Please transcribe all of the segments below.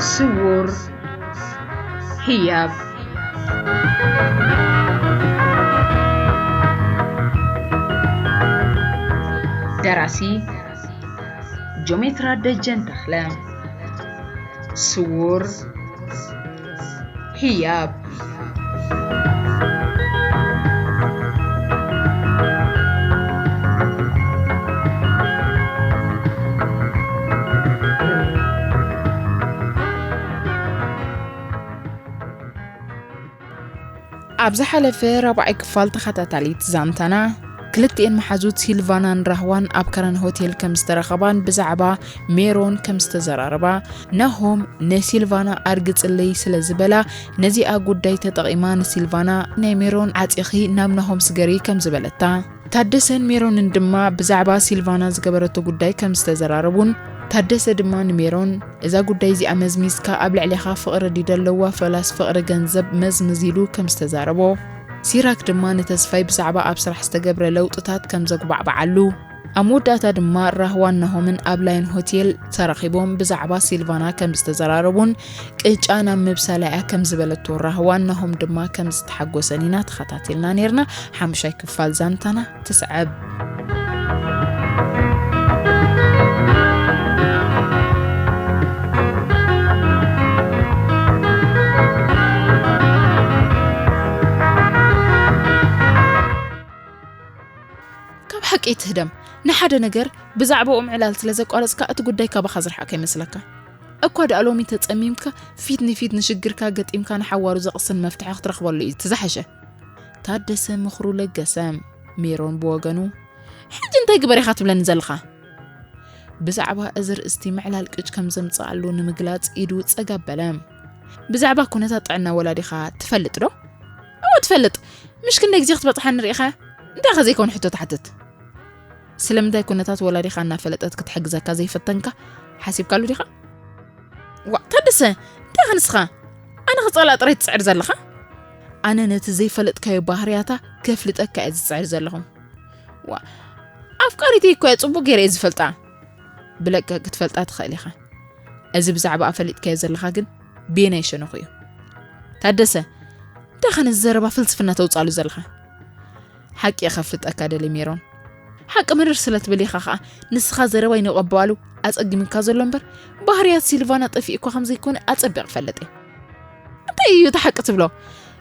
ስውር ህያብ። ደራሲ ጆሜትራ ደጀን ተኽለ። ስውር ህያብ። ኣብ ዝሓለፈ ራብዓይ ክፋል ተኸታታሊት ዛንታና፣ ክልቲኤን መሓዙት ሲልቫናን ራህዋን ኣብ ከረን ሆቴል ከም ዝተረኸባን ብዛዕባ ሜሮን ከም ዝተዘራረባ፣ ናሆም ንሲልቫና ኣርግጽለይ ስለ ዝበላ፣ ነዚኣ ጉዳይ ተጠቒማ ንሲልቫና ናይ ሜሮን ዓጺኺ ናብ ናሆም ስገሪ ከም ዝበለታ፣ ታደሰን ሜሮንን ድማ ብዛዕባ ሲልቫና ዝገበረቶ ጉዳይ ከም ዝተዘራረቡን፣ ታደሰ ድማ ንሜሮን፣ "እዛ ጉዳይ እዚኣ መዝሚዝካ ኣብ ልዕሌኻ ፍቕሪ ድዩ ደለዋ ፈላስ ፍቕሪ ገንዘብ መዝምዝ?" ኢሉ ከም ዝተዛረቦ፣ ሲራክ ድማ ንተስፋይ ብዛዕባ ኣብ ስራሕ ዝተገብረ ለውጥታት ከም ዘጉባዕብዓሉ፣ ኣብ መወዳእታ ድማ ራህዋን ናሆምን ኣብ ላይን ሆቴል ተራኺቦም ብዛዕባ ሲልቫና ከም ዝተዘራረቡን ቅጫ ናብ ምብሳላ እያ ከም ዝበለቶ ራህዋን ናሆም ድማ ከም ዝተሓጎሰን ኢና ተኸታቲልና ነይርና። ሓሙሻይ ክፋል ዛንታና ትስዕብ። ካብ ሓቂ ትህደም። ንሓደ ነገር ብዛዕባኡ ምዕላል ስለ ዘቋረጽካ፣ እቲ ጉዳይ ካባኻ ዝረሓቐ ይመስለካ። እኳ ደኣ ሎሚ ተጸሚምካ፣ ፊት ንፊት ንሽግርካ ገጢምካ ንሓዋሩ ዘቕስን መፍትሒ ክትረኽበሉ እዩ እቲ ዝሓሸ። ታደሰ ምኽሩ ለገሰ። ሜሮን ብወገኑ፣ "ሕጂ እንታይ ግበር ኢኻ ትብለኒ ዘለኻ?" ብዛዕባ እዚ ርእስቲ ምዕላል ቅጭ ከም ዘምጽኣሉ ንምግላጽ ኢዱ ጸግ ኣበለ። "ብዛዕባ ኩነታት ጥዕና ወላዲኻ ትፈልጥ ዶ?" "እወ ትፈልጥ። ምሽ ክንደይ ግዜ ክትበጽሓኒ ርኢኻ? እንታይ ከ ዘይኮነ ሕቶ ትሓትት?" ስለምንታይ ኩነታት ወላዲኻ እናፈለጠት ክትሕግዘካ ዘይፈተንካ ሓሲብካሉ ዲኻ? "ዋእ ታደሰ፣ እንታይ ኢኻ ንስኻ? ኣነ ክጸልኣ ጥራይ ትጽዕር ዘለኻ?" "ኣነ ነቲ ዘይፈለጥካዮ ባህርያታ ከፍልጠካ እየ ዝጽዕር ዘለኹ። ዋእ፣ ኣፍቃሪተይ እኮ እየ ጽቡቕ ገይረ እየ ዝፈልጣ። ብለቀ ክትፈልጣ ትኽእል ኢኻ። እዚ ብዛዕባኣ ፈሊጥካዮ ዘለኻ ግን ብየናይ ሸነኹ እዩ?" "ታደሰ፣ እንታይ ኢኻ ነዚ ዘረባ ፍልስፍና ተውጻሉ ዘለኻ?" "ሓቂ እየ ከፍልጠካ ደልየ ሜሮን። ሓቂ ምርር ስለ ትብል ኢኻ ኸኣ ንስኻ ዘረባይ ንምቕባሉ ኣጸጊምካ ዘሎ እምበር፣ ባህርያት ሲልቫና ጠፊእኳ ከም ዘይኮነ ኣጸቢቕ እፈልጥ እየ። እንታይ እዩ እቲ ሓቂ ትብሎ?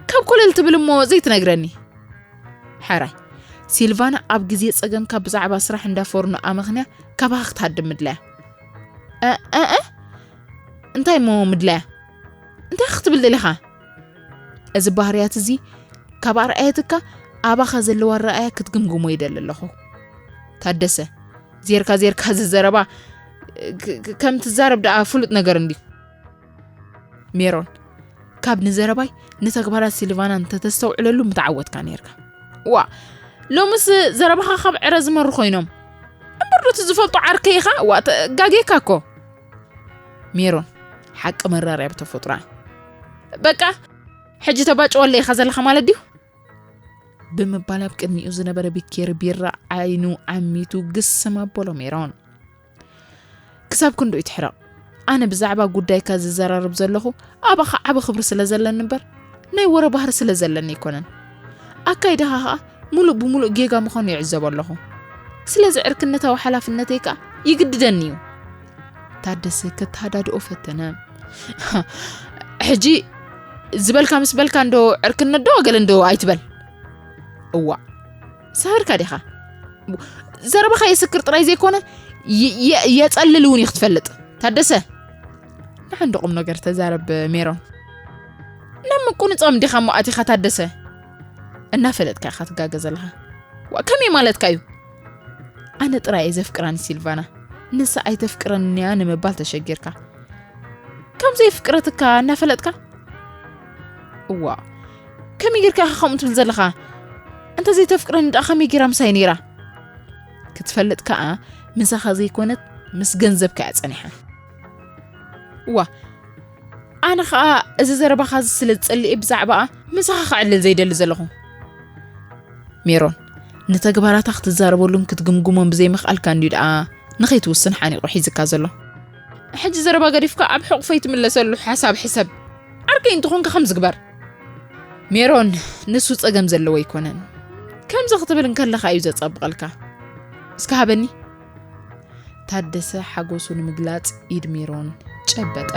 ካብ ኮለል ትብል እሞ ዘይትነግረኒ?" "ሕራይ፣ ሲልቫና ኣብ ግዜ ጸገምካ ብዛዕባ ስራሕ እንዳ ፎርኖ ኣመኽንያ ካባኻ ክትሃድም ምድላያ?" "እ፣ እ፣ እ? እንታይ እሞ ምድላያ? እንታይ ክትብል ደሊኻ?" "እዚ ባህርያት እዚ ካብ ኣርኣየትካ ኣባኻ ዘለዋ ኣረኣእያ ክትግምግሞ ይደሊ ኣለኹ። ታደሰ፣ ዜርካ ዜርካ እዚ ዘረባ ክ-፣ ክ-፣ ከም ትዛረብ ደኣ ፍሉጥ ነገር እንድዩ?" ሜሮን፣ ካብ ንዘረባይ ንተግባራት ሲልቫና እንተተስተውዕለሉ ምተዓወትካ ኔርካ። "ዋ፣ ሎምስ ዘረባኻ ካብ ዕረ ዝመሩ ኮይኖም። እምበር ዶ እቲ ዝፈልጦ ዓርከይ ኢኻ? ዋ፣ ተጋጌካ እኮ።" ሜሮን፣ ሓቂ መራርያ ብተፈጥሮኣ። "በቃ፣ ሕጂ ተባጭወለ ኢኻ ዘለኻ ማለት ድዩ?" ብምባል ኣብ ቅድሚኡ ዝነበረ ቢኬሪ ቢራ ዓይኑ ዓሚቱ ግስም ኣበሎ ሜሮን። "ክሳብ ክንድኡ ይትሕረቕ። ኣነ ብዛዕባ ጉዳይካ ዝዘራረብ ዘለኹ ኣባኻ ዓቢ ክብሪ ስለ ዘለኒ እምበር፣ ናይ ወረ ባህሪ ስለ ዘለኒ ኣይኮነን። ኣካይዳኻ ኸኣ ምሉእ ብምሉእ ጌጋ ምዃኑ ይዕዘቦ ኣለኹ። ስለዚ ዕርክነታዊ ሓላፍነተይ ከኣ ይግድደኒ እዩ።" ታደሰ ከተሃዳድኦ ፈተነ። "ሕጂ ዝበልካ ምስ በልካ እንዶ ዕርክነት ዶ ገለ እንዶ ኣይትበል። እዋእ፣ ሰኺርካ ዲኻ? ዘረባኻ የስክር ጥራይ ዘይኮነ፣ የ-፣ የ-፣ የጸልል እውን እዩ ክትፈልጥ። ታደሰ፣ ንሓንዲ ቁም ነገር ተዛረብ ሜሮን። ናብ ምቁንጻም ዲኻ እሞ ኣቲኻ ታደሰ? እናፈለጥካ ኢኻ ትጋገ ዘለኻ። ዋ፣ ከመይ ማለትካ እዩ? ኣነ ጥራይ እየ ዘፍቅራ ንሲልቫና፣ ንሳ ኣይተፍቅረንን'ያ ንምባል ተሸጊርካ። ከም ዘየፍቅረትካ እናፈለጥካ?" "እዋ፣ ከመይ ጌርካ ኢኻ ከምኡ ትብል ዘለኻ? እንተ ዘይተፍቅረኒ ደኣ ከመይ ጌራ ምሳይ ነይራ?" "ክትፈልጥ ከኣ ምሳኻ ዘይኮነት ምስ ገንዘብካ እያ ጸኒሓ።" "እዋ፣ ኣነ ኸኣ እዚ ዘረባኻ እዚ ስለ ዝጸልእ ብዛዕባኣ ምሳኻ ክዕልል ዘይደሊ ዘለኹ።" ሜሮን፣ ንተግባራታ ክትዛረበሉን ክትግምግሞን ብዘይምኽኣልካ እንድዩ ደኣ ንኸይትውስን ሓኒቑ ሒዝካ ዘሎ። ሕጂ ዘረባ ገዲፍካ ኣብ ሕቑፈይ ትምለሰሉ ሓሳብ ሕሰብ። ዓርከይ እንተኾንካ ከም ዝግበር። ሜሮን፣ ንሱ ጸገም ዘለዎ ኣይኮነን። ከምዚ ክትብል እንከለኻ እዩ ዘጸብቐልካ። እስከ ሃበኒ። ታደሰ ሓጎሱ ንምግላጽ ኢድ ሜሮን ጨበጠ።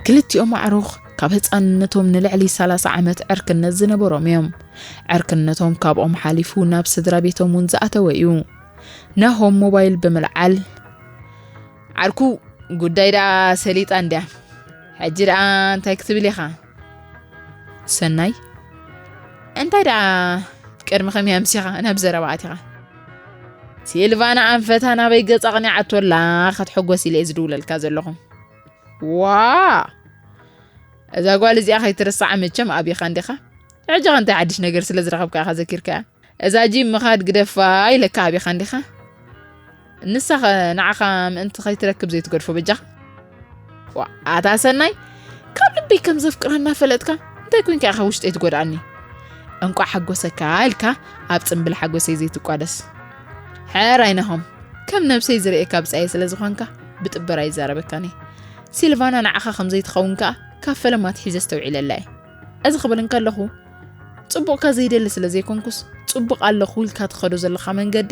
ክልቲኦም ኣዕሩኽ ካብ ህጻንነቶም ንልዕሊ ሰላሳ ዓመት ዕርክነት ዝነበሮም እዮም። ዕርክነቶም ካብኦም ሓሊፉ ናብ ስድራ ቤቶም እውን ዝኣተወ እዩ። ናሆም ሞባይል ብምልዓል፣ ዓርኩ፣ ጉዳይ ደኣ ሰሊጣ እንድያ። ሕጂ ደኣ እንታይ ክትብል ኢኻ? ሰናይ፣ እንታይ ደኣ ቅድሚ ከመይ ኣምሲኻ ናብ ዘረባ ኣቲኻ? ሲልቫና ኣንፈታ ናበይ ገጻ ኣቕኒዓቶ ኣላ፣ ክትሕጎስ ኢለ እየ ዝድውለልካ ዘለኹ። ዋ! እዛ ጓል እዚኣ ከይትርሳዕ መቸም ኣብኻ እንዲኻ። ሕጂ ኸ እንታይ ሓድሽ ነገር ስለ ዝረኸብካ ኢኻ ዘኪርካያ? እዛ ጂም ምኻድ ግደፋ ኢለካ ኣብኻ እንዲኻ። ንሳኸ ንዓኻ ምእንቲ ከይትረክብ ዘይትገድፎ በጃኻ? ዋ፣ ኣታ ሰናይ፣ ካብ ልበይ ከም ዘፍቅራ እናፈለጥካ እንታይ ኮንካ ኢኻ ውሽጠይ ትጎድኣኒ? እንቋዕ ሓጎሰካ ኢልካ ኣብ ጽምብል ሓጎሰይ ዘይትቋደስ። ሕራይ ናሆም፣ ከም ነብሰይ ዝርእየካ ብጻየ ስለ ዝኾንካ ብጥበራ ይዛረበካኒ። ሲልቫና ንዓኻ ከም ዘይትኸውን ከኣ ካብ ፈለማ ኣትሒዘ ኣስተውዒለላ እየ። እዚ ክብል እንከለኹ፣ ጽቡቕካ ዘይደሊ ስለ ዘይኮንኩስ፣ ጽቡቕ ኣለኹ ኢልካ ትኸዶ ዘለኻ መንገዲ፣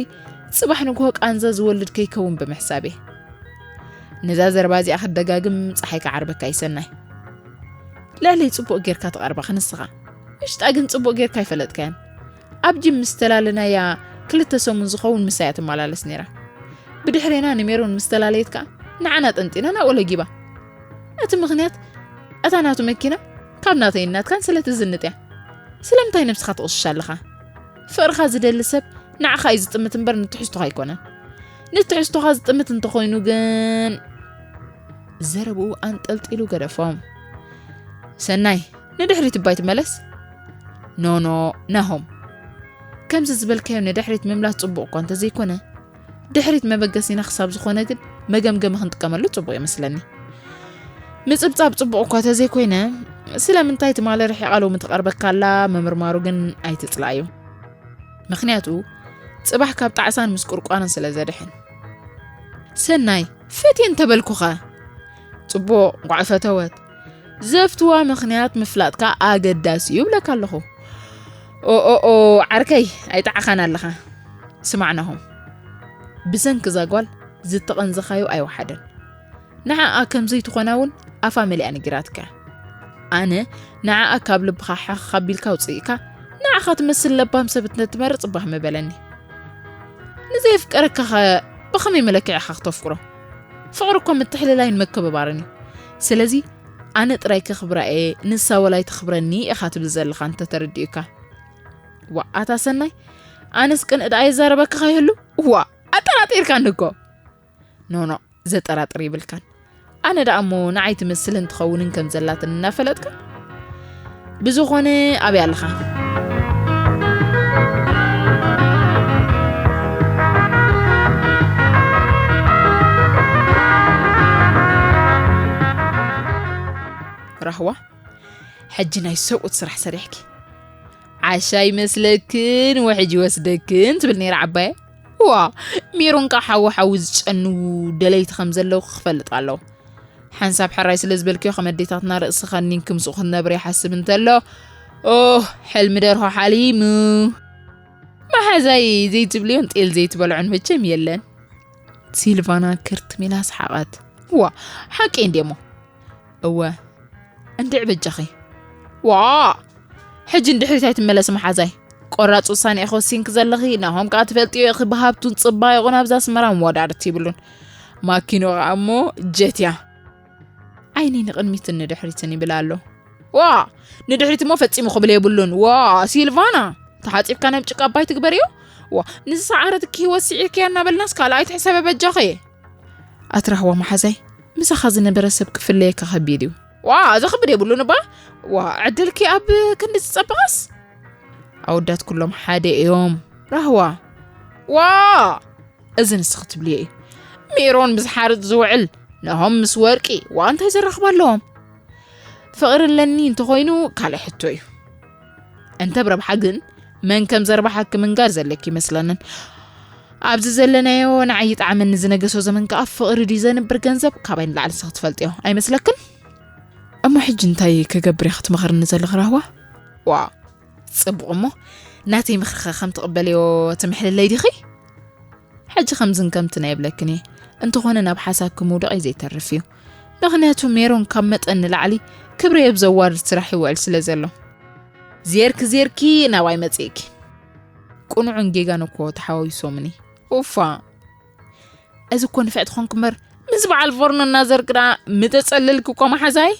ጽባሕ ንግሆ ቃንዛ ዝወልድ ከይከውን ብምሕሳብ እየ። ነዛ ዘረባ እዚኣ ክትደጋግም ጸሓይ ክዓርበካ ይሰናይ። ልዕለይ ጽቡቕ ጌርካ ትቐርባ ክንስኻ፣ ውሽጣ ግን ጽቡቕ ጌርካ ኣይፈለጥካያን። ኣብ ጂም ምስ ተላለናያ ክልተ ሰሙን ዝኸውን ምሳያ ትመላለስ ነይራ። ብድሕሬና ንሜሮን ምስ ተላለየት ከኣ ንዓና ጠንጢና ናብኡ ለጊባ። እቲ ምኽንያት፣ እታ ናቱ መኪና ካብ ናተይን ናትካን ስለ ትዝንጥ እያ። ስለምንታይ ነብስኻ ትቕሽሽ ኣለኻ? ፍቕርኻ ዝደሊ ሰብ ንዓኻ እዩ ዝጥምት እምበር ንትሕዝቶኻ ኣይኮነን። ንትሕዝቶኻ ዝጥምት እንተኾይኑ ግን፣ ዘረብኡ ኣንጠልጢሉ ገደፎም። ሰናይ፣ ንድሕሪት እባ ኣይትመለስ። ኖኖ፣ ናሆም፣ ከምዚ ዝበልካዮ ንድሕሪት ምምላስ ጽቡቕ እኳ እንተዘይኮነ፣ ድሕሪት መበገሲና ክሳብ ዝኾነ ግን መገምገሚ ክንጥቀመሉ ጽቡቕ ይመስለኒ። ምጽብጻብ ጽቡቕ እኳ ተዘይኮይነ፣ ስለምንታይ ትማሊ ርሒቓ ሎሚ ትቐርበካ ኣላ ምምርማሩ ግን ኣይትጽላእዮ። ምኽንያቱ፣ ጽባሕ ካብ ጣዕሳን ምስ ቁርቋንን ስለ ዘድሕን። ሰናይ፣ ፈትየ እንተበልኩኸ? ጽቡቕ፣ እንቋዕ ፈተወት። ዘፍትዋ ምኽንያት ምፍላጥካ ኣገዳሲ እዩ እብለካ ኣለኹ። ኦ፣ ኦ፣ ኦ፣ ዓርከይ፣ ኣይጠዓኻን ኣለኻ። ስማዕ ናሆም፣ ብሰንኪ እዛ ጓል ዝተቐንዘኻዮ ኣይወሓደን። ንዓኣ ከም ዘይትኾና እውን ኣፋ መሊኣ ነጊራትካ። ኣነ ንዓኣ ካብ ልብኻ ሓኽ ኣቢልካ ኣውፅእካ፣ ንዓኻ ትመስል ለባም ሰብ እንተትመርፅ ባህ ምበለኒ። ንዘየፍቀረካኸ ብኸመይ መለክዒ ኢኻ ክተፍቅሮ? ፍቕሪ እኮ ምትሕልላይን ምክብባርን እዩ። ስለዚ ኣነ ጥራይ ከኽብራ እየ፣ ንሳ ወላ ኣይተኽብረኒ ኢኻ ትብል ዘለኻ እንተተረዲኡካ። ዋእ ኣታ ሰናይ፣ ኣነስ ቅንኢ ደኣ የዛረበካ ከይህሉ? ዋእ ኣጠራጢርካኒ እኮ። ኖኖ፣ ዘጠራጥር ይብልካን። ኣነ ደኣ እሞ ንዓይ ትመስልን ትኸውንን ከም ዘላትን እናፈለጥካ። ብዝኾነ ኣበይ ኣለኻ? ራህዋ፣ ሕጂ ናይ ሰብኡት ስራሕ ሰሪሕኪ። ዓሻ ይመስለክን ውሕጅ ይወስደክን ትብል ነይራ ዓባየ። ዋ፣ ሜሮን ከኣ ሓዊ ሓዊ ዝጨንዉ ደለይቲ ከም ዘለዉ ክፈልጥ ኣለዎ። ሓንሳብ ሕራይ ስለ ዝበልክዮ ከም ኣዴታትና ርእሲ ከኒንኪ ምስኡ ክትነብሪ ይሓስብ እንተሎ፣ ኦህ፣ ሕልሚ ደርሆ ሓሊሙ። መሓዛይ ዘይትብልዮን ጤል ዘይትበልዖን መቸም የለን። ሲልቫና ክርትም ኢላ ሰሓቐት። ዋ፣ ሓቂ እንድየ እሞ። እወ፣ እንድዒ በጃኺ። ዋ! ሕጂ ንድሕሪት ኣይትመለሲ መሓዛይ። ቆራጽ ውሳነ ኢኺ ወሲንኪ ዘለኺ፣ ናሆም ከኣ ትፈልጥዮ ኢኺ፣ ብሃብቱን ጽባየቑን ኣብዚ ኣስመራ መወዳድርቲ ይብሉን። ማኪንኡ ከኣ እሞ ጀት እያ። ዓይነይ ንቕድሚትን ንድሕሪትን ይብል ኣሎ። ዋ! ንድሕሪት እሞ ፈጺሙ ክብል የብሉን። ዋ! ሲልቫና! ተሓጺብካ ናብ ጭቃ ኣባይ ትግበርዮ? ዋ! ንዝሰዓረትኪ ህይወት ስዒርክያ እናበልናስ ካልኣይ ትሕሰበ በጃኺ። ኣትራህዋ መሓዛይ፣ ምሳኻ ዝነበረ ሰብ ክፍለየካ ከቢድ እዩ። ዋ! ዘኽብድ የብሉን እባ። ዋ! ዕድልኪ ኣብ ክንዲ ዝጸበቐስ? ኣወዳት ኩሎም ሓደ እዮም። ራህዋ። ዋ! እዚ ንስኺ ትብልዮ እዩ። ሜሮን ምስ ሓርጭ ዝውዕል፣ ናሆም ምስ ወርቂ፣ ዋ እንታይ ዘራኽብ ኣለዎም? ፍቕሪ ኣለኒ እንተኾይኑ ካልእ ሕቶ እዩ። እንተ ብረብሓ ግን መን ከም ዘርባሓኪ ምንጋር ዘለኪ ይመስለንን። ኣብዚ ዘለናዮ ንዓይ ይጥዓመኒ ዝነገሶ ዘመን ከኣ ፍቕሪ ድዩ ዘንብር ገንዘብ ካባይ ንላዕሊ ንስኺ ትፈልጥዮ ኣይመስለክን? እሞ ሕጂ እንታይ ክገብር ኢኺ ትመኽርኒ ዘለኺ ራህዋ? ዋ ጽቡቕ እሞ ናተይ ምኽርኸ ከም ትቕበልዮ ትምሕልለይ ዲኺ? ሕጂ ከምዝን ከምትን ኣይብለክን እየ። እንተኾነ ናብ ሓሳብኪ ምውዳቕ እዩ ዘይተርፍ እዩ። ምኽንያቱ ሜሮን ካብ መጠን ንላዕሊ ክብረይ ኣብ ዘዋርድ ስራሕ ይውዕል ስለ ዘሎ። ዜርኪ ዜርኪ ናባይ መጺእኪ። ቁኑዕን ጌጋን እኮ ተሓዋዊሶምኒ። ኡፋ። እዚ እኮ ንፍዕቲ ኾንኩ እምበር ምስ በዓል ፎርኖ እናዘርክ ደኣ ምተጸለልኪ እኮ መሓዛይ።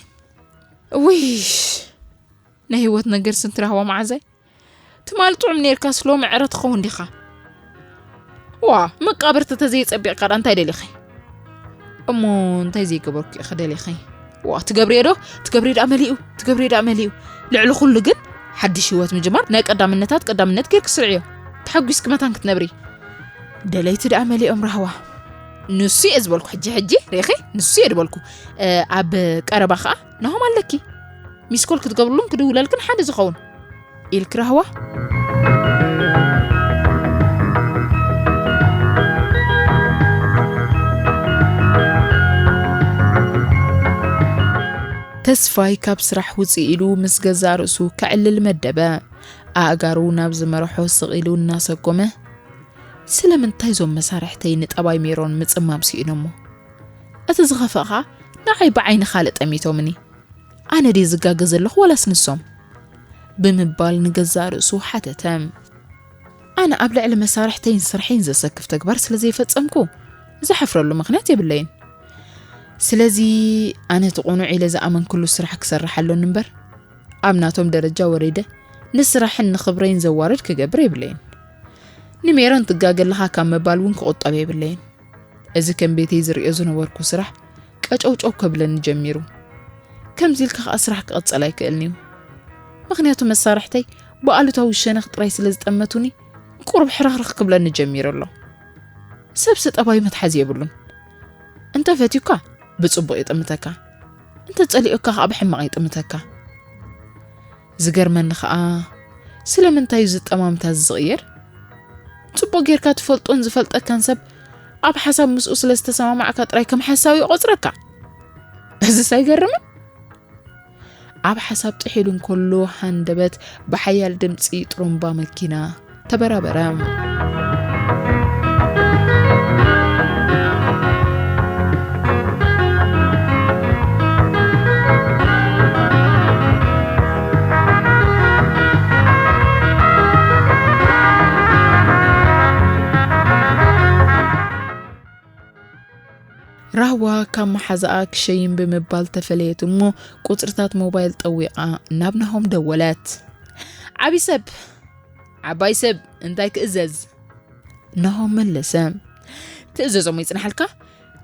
ውይ ናይ ህይወት ነገር ስንቲ ራህዋ መዓዛይ። ትማል ጥዑም ኔርካስ ሎሚ ዕረ ትኸውን ዲኻ? ዋ መቃብርቲ ተዘይጸቢቕካ ደኣ እንታይ ደሊኺ? እሞ እንታይ ዘይገበርኩ ኢኺ ደሊኺ? ዋ ትገብርዮ ዶ? ትገብርዮ ደኣ መሊኡ፣ ትገብርዮ ደኣ መሊኡ። ልዕሊ ኩሉ ግን ሓድሽ ህይወት ምጅማር ናይ ቀዳምነታት ቀዳምነት ጌርኪ ስርዕዮ። ተሓጒስኪ መታን ክትነብሪ። ደለይቲ ደኣ መሊኦም ራህዋ። ንሱ እየ ዝበልኩ ሕጂ ሕጂ ሬኺ ንሱ እየ ዝበልኩ። እ፣ ኣብ ቀረባ ኸኣ ናሆም ኣለኪ። ሚስኮል ክትገብርሉን ክድውለልክን ሓደ ዝኸውን ኢልኪ ራህዋ። ተስፋይ ካብ ስራሕ ውፅእ ኢሉ ምስ ገዛእ ርእሱ ከዕልል መደበ። ኣእጋሩ ናብ ዝመርሖ ስቕ ኢሉ እናሰጎመ፣ ስለምንታይ እዞም መሳርሕተይ ንጠባይ ሜሮን ምጽማም ስኢኖሞ? እቲ ዝኸፍእ ኸኣ ንዓይ ብዓይኒ ካልእ ጠሚቶምኒ። ኣነ ድየ ዝጋገ ዘለኹ ዋላስ ንሶም? ብምባል ንገዛእ ርእሱ ሓተተ። ኣነ ኣብ ልዕሊ መሳርሕተይን ስርሐይን ዘሰክፍ ተግባር ስለ ዘይፈጸምኩ ዝሓፍረሉ ምኽንያት የብለይን። ስለዚ ኣነ እቲ ቅኑዕ ኢለ ዝኣመንኩሉ ስራሕ ክሰርሕ ኣሎኒ እምበር ኣብ ናቶም ደረጃ ወሪደ ንስራሕን ንኽብረይን ዘዋርድ ክገብር የብለይን። ንሜሮን ትጋገ ኣለኻ ካብ ምባል እውን ክቑጠብ የብለይን። እዚ ከም ቤተይ ዝርእዮ ዝነበርኩ ስራሕ ቀጨውጨው ከብለኒ ጀሚሩ። ከምዚ ኢልካ ኸኣ ስራሕ ክቕጽል ኣይክእልን እዩ። ምኽንያቱ መሳርሕተይ ብኣሉታዊ ሸነኽ ጥራይ ስለ ዝጠመቱኒ ቁሩብ ሕርኽርኽ ክብለኒ ጀሚሩ ኣሎ። ሰብሲ ጠባዩ መትሓዚ የብሉን። እንተ ፈትዩካ ብጽቡቕ ይጥምተካ፣ እንተ ጸሊኡካ ኸኣ ብሕማቕ ይጥምተካ። ዝገርመኒ ኸኣ ስለምንታይ እዩ ዝጠማምታ ዝቕየር? ጽቡቕ ጌርካ ትፈልጦን ዝፈልጠካን ሰብ ኣብ ሓሳብ ምስኡ ስለ ዝተሰማማዕካ ጥራይ ከም ሓሳዊ ይቖጽረካ። እዝስ ኣይገርምን? ኣብ ሓሳብ ጥሒሉ እንከሎ ሃንደበት ብሓያል ድምጺ ጥሩምባ መኪና ተበራበረ። ራህዋ ካብ መሓዛኣ ክሸይን ብምባል ተፈለየት እሞ ቁጽርታት ሞባይል ጠዊቓ ናብ ናሆም ደወለት። ዓቢ ሰብ፣ ዓባይ ሰብ፣ እንታይ ክእዘዝ? ናሆም መለሰ። ትእዘዞም ይጽንሓልካ፣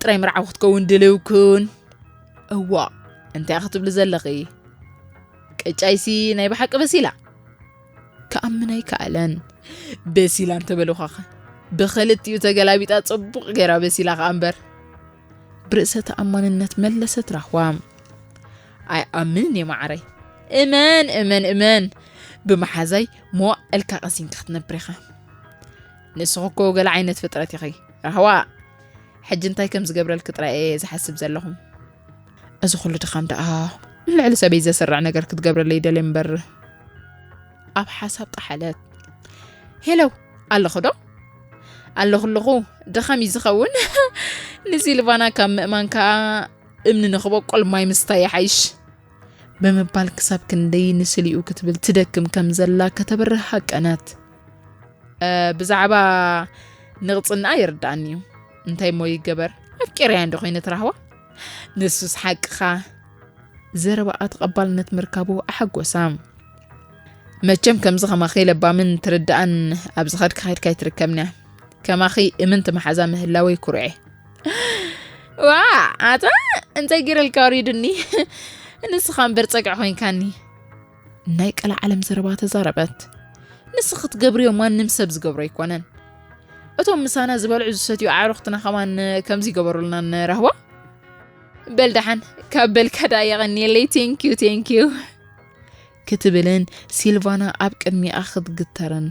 ጥራይ መርዓዊ ክትከውን ድልው ኩን። እዋ፣ እንታይ ክትብሊ ዘለኺ? ቅጫይሲ ናይ ብሓቂ በሲላ? ክኣምን ኣይከኣለን። በሲላ እንተበሉኻኸ? ብኽልቲኡ ተገላቢጣ ጽቡቕ ገይራ በሲላ ከኣ እምበር። ብርእሰ ተኣማንነት መለሰት ራህዋ። ኣይኣምንን እየ መዓረይ። እመን፣ እመን፣ እመን። ብመሓዛይ መዋእልካ ቀሲንካ ክትነብር ኢኻ። ንስኺ እኮ ገለ ዓይነት ፍጥረት ኢኺ ራህዋ። ሕጂ እንታይ ከም ዝገብረልኪ ጥራይ እየ ዝሓስብ ዘለኹ። እዚ ኩሉ ድኻም ደኣ ንልዕሊ ሰበይ ዘስርዕ ነገር ክትገብረለይ ደልየ እምበር። ኣብ ሓሳብ ጠሓለት። ሄሎ፣ ኣለኹ ዶ? ኣለኹ ኣለኹ፣ ድኻም እዩ ዝኸውን። ንሲልቫና ካብ ምእማን ከኣ እምኒ ንኽበቁል ማይ ምስታይ ይሓይሽ። ብምባል ክሳብ ክንደይ ንስሊኡ ክትብል ትደክም ከም ዘላ ከተብርህ ሃቀነት። እ፣ ብዛዕባ ንቕጽንኣ ይርድኣኒ እዩ። እንታይ እሞ ይገበር? ኣፍቂረያ እንዶ ኮይነ ትራህዋ። ንሱስ ሓቅኻ። ዘረባኣ ተቐባልነት ምርካቡ ኣሓጎሳ። መቸም ከምዚ ከማኺ ለባምን ትርድኣን ኣብ ዝኸድካ ከድካ ኣይትርከብንያ። ከማኺ እምንቲ መሓዛ ምህላወይ ኩርዔ። ዋ፣ ኣታ እንታይ ገይረልካ ወሪዱኒ? ንስኻ እምበር ጸግዒ ኮይንካኒ። ናይ ቀልዓለም ዘረባ ተዛረበት። ንስኺ ክትገብርዮ ማንም ሰብ ዝገብሮ ኣይኮነን። እቶም ምሳና ዝበልዑ ዝሰትዩ ኣዕሩኽትና ከማን ከምዚ ይገበሩልና ንራህዋ። በል ደሓን፣ ካብ በልካ ደኣ የቐንየለይ። ቴንኪዩ፣ ቴንኪዩ። ክትብልን ሲልቫና ኣብ ቅድሚኣ ክትግተርን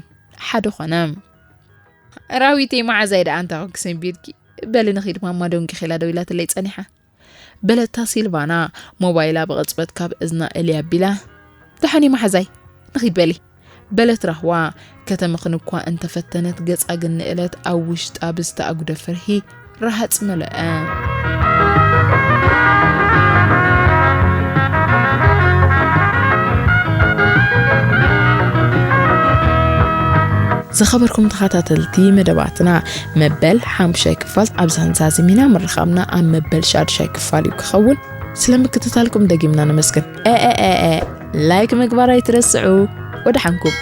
ሓደ ኾነ። ራዊተይ መዓዛይ ደኣ እንታይ ኮንኪ ሰንቢድኪ? በሊ ንኺድ ማማ ደንጊኺላ ደው ኢላትለይ ጸኒሓ። በለታ ሲልቫና ሞባይላ ብቕጽበት ካብ እዝና እልይ ኣቢላ። ደሓን እየ መሓዛይ፣ ንኺድ በሊ። በለት ራህዋ ከተመኽን እኳ እንተፈተነት፣ ገጻ ግን ንእለት ኣብ ውሽጣ ብዝተኣጉደ ፍርሂ ረሃጽ መለአ። ዝኸበርኩም ተኸታተልቲ መደባትና፣ መበል ሓሙሻይ ክፋል ኣብዚ ክንዛዝም ኢና። ምርኻብና ኣብ መበል ሻዱሻይ ክፋል እዩ ክኸውን። ስለ ምክትታልኩም ደጊምና ነመስግን። ኤ፣ ኤ፣ ኤ፣ ኤ፣ ላይክ ምግባር ኣይትረስዑ። ወደ ሓንኩም።